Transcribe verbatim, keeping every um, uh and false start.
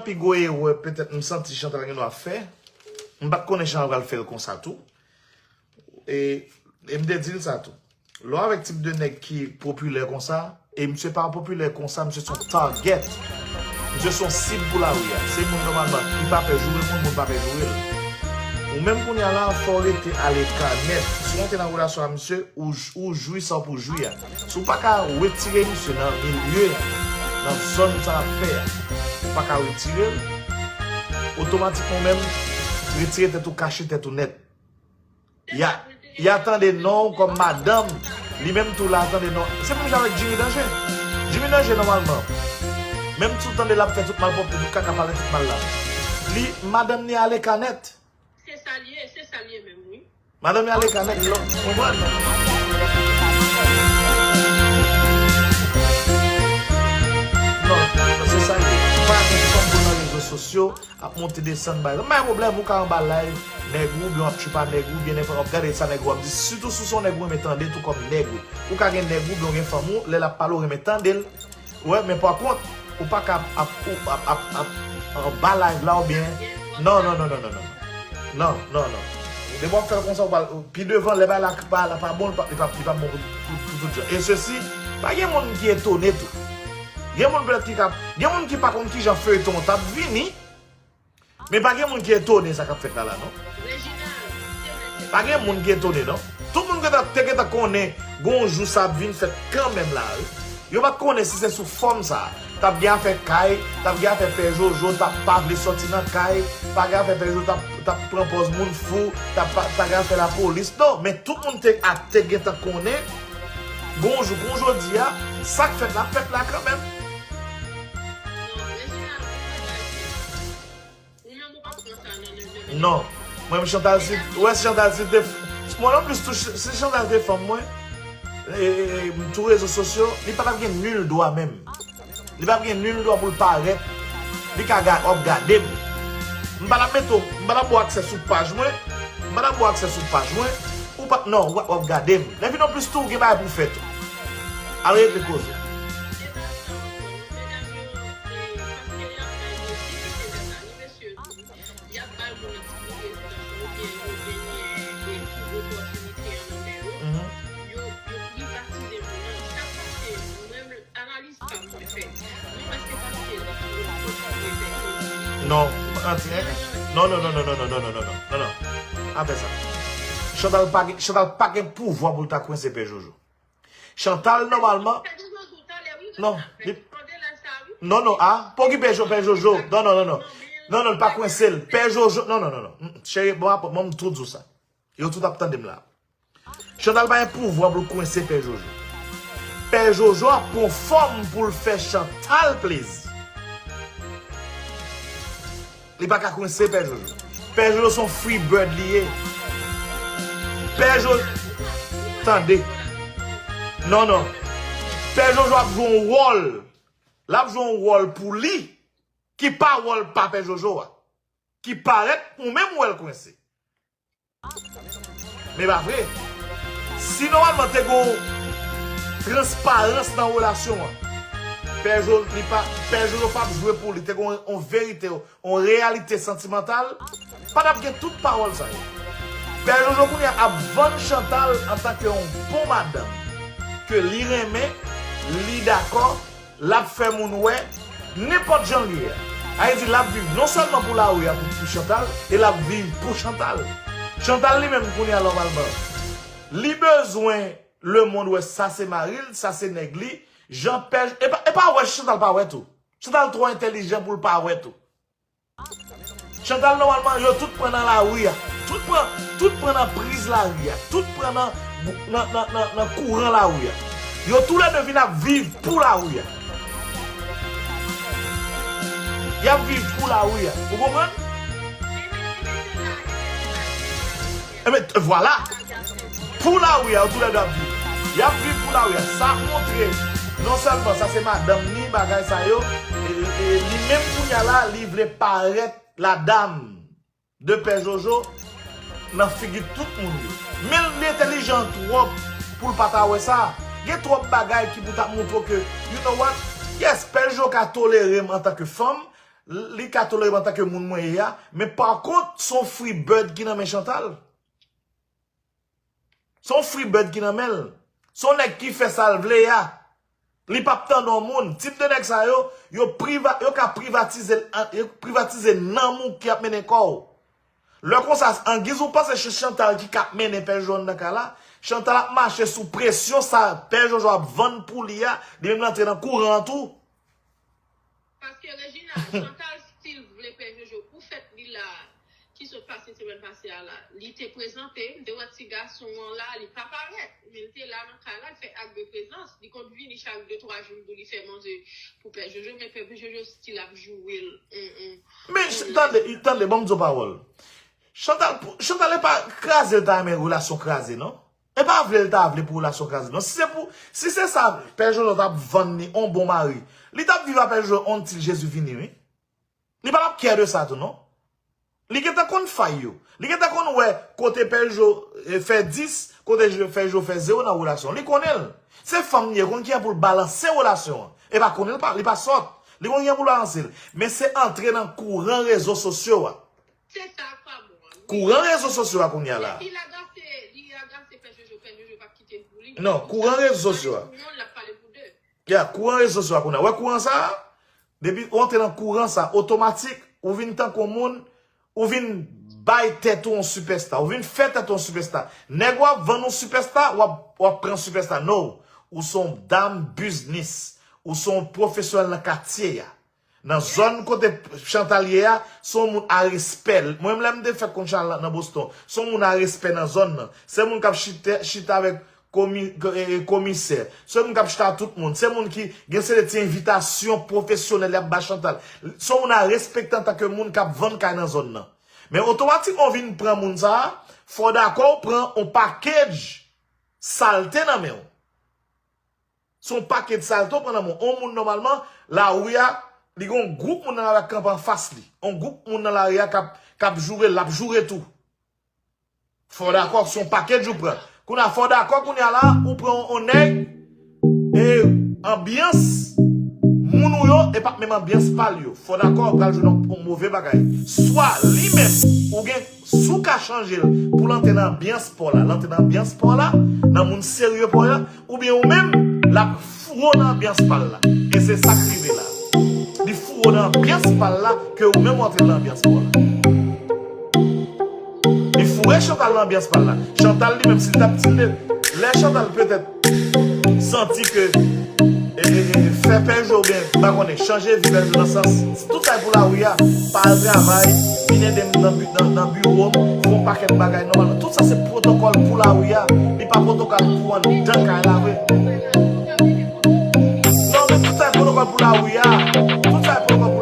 pi gwo erè petèt m santi Chantal gen dwa fè, m pa t konnen Chantal pral fè l konsa tou. E, e m te di l sa tou. Lè w avèk tip de nèg ki popilè konsa, e misye pa popilè konsa, misye se yon target. Misye se yon sib pou lari a. Se moun nòmalman ki pa pè joure moun, moun pa pè joure l. Ou menm kounye a la, fò w rete aleka nèt. Si w antre nan relasyon a misye, ou, ou jwi sa w pou jwi a. Si w pa ka retire misye nan milye a, nan zòn sa l ap fè a, ou pa ka retire l, otomatikman ou menm, retire tèt ou, kache tèt ou nèt. Y a, y a tande non w kòm madanm, li menm tou la tande non. Se menm jan avèk Jimmy Danger. Jimmy Danger, nòmalman, menm si w tande l ap fè tout malpwòpte, tout kaka, pale tout mal la, li, madanm ni aleka nèt. Se sa l ye, se sa l ye menm, wi. Madanm ni aleka nèt, lò, konprann? Non, se sa l ye. Pa gen fanm pou nan rezo sosyo ap monte desann bay. M pa gen pwoblèm, ou ka anba live nèg ou, oubyen w ap tchoupa nèg ou, oubyen nenpòt, w ap gade sa nèg ou ap di. Sitou si w se yon nèg ou renmen tande tou kòm nèg ou. Ou ka gen nèg ou, oubyen w gen fanm ou, lè l ap pale, w renmen tande l. Wè, men pa kont, ou pa ka ap, ap, ap, ap, ap anba live la, oubyen. Non, non, non, non, non, non. Non, non, non. Depi w ap fè l konsa, ou pral, pi devan, lè bagay la pa, la pa bon, li pa, li pa, li pa bon pou, pou, pou tout jan. E sesi, pa gen moun ki etone tou. Gen moun petèt ki ka, gen moun ki pa konn kijan feyton an t ap vini, men pa gen moun ki etone sa k ap fèt la, la, non. Pa gen moun ki etone, non. Tout moun gentan, te gentan konnen gon jou sa ap vin fèt kanmenm la, wi. Yo pa t konnen si se sou fòm sa. T ap gen afè kay, t ap gen afè Pè Jojo, t ap pa vle sòti nan kay, pa gen afè Pè Jojo, t ap, t ap pran pòz moun fou, t ap pa, pa gen afè lapolis. Non, men tout moun te, a, te gentan konnen, gon jou, kon jodi a, sa k fèt la, ap fèt la kanmenm. Non. Mwen, Chantal, si, wè, si Chantal, si te, mwen, non plis tou, si Chantal te fanm mwen, e, e, e, tou rezo sosyo, li pa t ap gen nil dwa menm. Li p ap gen nil dwa pou l parèt. Li ka ga-, w ap gade m. M pa t ap mete w, m pa t ap ba w aksè sou paj mwen. M pa t ap ba w aksè sou paj mwen. Ou pa, non, w ap, w ap gade m. Lè vin non plis tou, ou gen bagay pou w fè tou. Al regle koze. Y ap bay moun nan ti bout rezidans lan, oubyen yo genyen, e, tout opòtinite an nan men yo, mhm, yo, yo privatize moun nan. Sa k pase, mwen, analiz pa m mwen fè. Mwen wè se paske li tou kontinye fè koze. Non, anti, non, non, non. Afè sa. Chantal pa gen, Chantal pa gen pouvwa pou l ta kwense Pè Jojo. Chantal, nòmalman. Non, li, non, non, a, pa okipe Jo-, Pè Jojo. Non, non, non, non. Non, non, li pa kwense l. Pè Jojo, non, non, non, non. Mm, cheri, bon, apre, mwen, m tou di w sa. Yo tout ap tande m la. Chantal pa gen pouvwa pou l kwense Pè Jojo. Pè Jojo ap pran fòm pou l fè Chantal plezi. Li pa ka kwense Pè Jojo. Pè Jojo se yon free bird li ye. Pè Jojo, tande. Non, non. Pè Jojo ap jwe yon wòl. L ap jwe yon wòl pou li, ki pa wòl pa Pè Jojo a. Ki parèt ou menm ou wè l kwense. Men pa vre. Si nòmalman te gon transparans nan relasyon an, Pè Jo-, li pa, Pè Jojo p ap jwe pou li, te gon yon verite, yon reyalite santimantal, pa t ap gen tout pawòl sa yo. Pè Jojo kounye a ap vann Chantal antanke yon bon madanm, ke li renmen, li dakò, l ap fè moun wè nenpòt jan l ye a. Sa vle di, l ap viv non sèlman pou lari a, pou, pou Chantal, e l ap viv pou Chantal. Chantal li menm kounye a nòmalman, li bezwen lemonn wè sa se mari l, sa se nèg li, jan Pè, e pa, e pa wè Chantal pa wè tou. Chantal twò entèlijan pou l pa wè tou. Chantal, nòmalman, yo tout pran nan lari a. Tout pran, tout pran nan priz lari a. Tout pran nan, nan, nan, nan, nan kouran lari a. Yo toulède vin ap viv pou lari a. Y ap viv pou lari a. Ou konprann? Enben, vwala. Pou lari a, yo toulède ap viv. Y ap viv pou lari a. Sa ap montre, non sèlman sa se madanm ni bagay sa yo, e, e, li menm kounye a la, li vle parèt la dame de Pè Jojo nan figi tout moun yo. Men l entèlijan twòp pou l pa ta wè sa. Gen twòp bagay ki pou ta montre w ke, you know what? Yes, Pè Jojo ka tolere m antanke fanm, Li ka tolere m antanke moun mwen ye a, men pa kont, se yon free bird ki nan men Chantal. Se yon free bird ki nan men l. Se yon nèg ki fè sa l vle a. Li p ap tande yon moun. Tip de nèg sa yo, yo priva, yo ka privatize, yo privatize nanm ou ki ap mennen kò w. Lè konsa, angiz ou panse se Chantal ki k ap mennen Pè Jojo anndan kay la, Chantal ap mache sou presyon sa Pè Jojo ap vann pou li a, li menm l antre nan kouran an tou. Paske Reginald, Chantal still vle Pè Jojo pou fèt li la, ki sot pase semèn pase a la. Li te prezante, m te wè ti gason an la, li pa parèt, men li te la nan kay la, l fè ak de prezans. Li konn vini chak de twa jou pou li fè manje pou Pè Jojo, men Pè Jojo still ap joure l. Men tande, tande, ban m di w pawòl. Chantal, Chantal e pa kraze l ta renmen relasyon kraze, non. E pa vle l ta vle pou relasyon kraze, non. Si se pou, si se sa, Pè Jojo t ap vann li on bon mari, li t ap viv a Pè Jojo until Jezi vini, wi. Li pa t ap kè de sa tou, non. Li gentan konn fay yo. Li gentan konn wè kote Pè Jojo, eh, fè dis, kote Pè Jojo fè zewo nan relasyon. Li konnen l. Se fanm li ye, konn kijan pou l balanse relasyon an. E pa konnen l pa, li pa sòt. Li konn kijan pou l balanse l. Men se antre nan kouran rezo sosyo a. Se sa, pa bon. Kouran rezo sosyo a kounye a la. Lè li lagase, li lagase Pè Jojo, Pè Jojo p ap kite l pou li. Non, kouran rezo sosyo a. Pou moun, l ap pale pou de. Ya, kouran rezo sosyo a kounye a. Wè kouran sa a? Depi ou antre nan kouran sa, otomatik, ou vin tankou yon moun, ou vin bay tèt ou yon sipèsta, ou vin fè tèt ou yon sipèsta. Nèg w ap vann ou sipèsta, w ap, w ap pran sipèsta. No, ou se yon dam biznis, ou se yon pwofesyonèl nan katye a. Nan zòn kote Chantal ye a, se yon moun a respè. Mwen menm lè m te fèk konn Chantal nan Boston, se yon moun a respè nan zòn nan. Se moun k ap chita, chita avèk komi, e, e, komisè. Se moun k ap chita ak tout moun. Se moun ki gen se de ti envitasyon pwofesyonèl y ap ba Chantal. Se yon moun a respekte antanke moun k ap vann kay nan zòn nan. Men otomatikman w vin pran moun sa a, fò w dakò w pran yon package salte nan men w. Se yon pakèt salte w pran nan men w. Yon moun nòmalman, lari a, li gen yon gwoup moun nan lari a k kanpe anfas li. Yon gwoup moun nan lari a k ap, k ap joure l, l ap joure tou. Fò w dakò, se yon pakèt ou pran. Kounye a, fò w dakò, kounye a la, ou pran yon, yon nèg, e anbyans moun ou yo, e pa t menm anbyans pa l yo. Fò w dakò, w pral jwenn yon, yon move bagay. Swa li menm, ou gen Si w ka chanje l pou l antre nan anbyans pa w la, l antre nan anbyans pa w la, nan moun serye pa w la, oubyen ou menm, l ap foure w nan anbyans pa l la. E se sa k rive la. Li foure w nan anbyans pa l la, ke ou menm w antre nan anbyans pa w la. Li foure Chantal nan anbyans pa l la. Chantal li menm, si l t ap di l, lè Chantal petèt santi ke, e, e, e, fè Pè Jo oubyen, m pa konnen, chanje vi Pè Jo nan sans, tout sa e pou lari a, pa al travay, vin ede m nan bi-, nan, nan biwo m, fè yon pakèt bagay nòmalman. Tout sa se pwotokòl pou lari a, li pa pwotokòl pou anndan kay la vre. Non, men tout sa e pwotokòl pou lari a. Tout sa e pwotokòl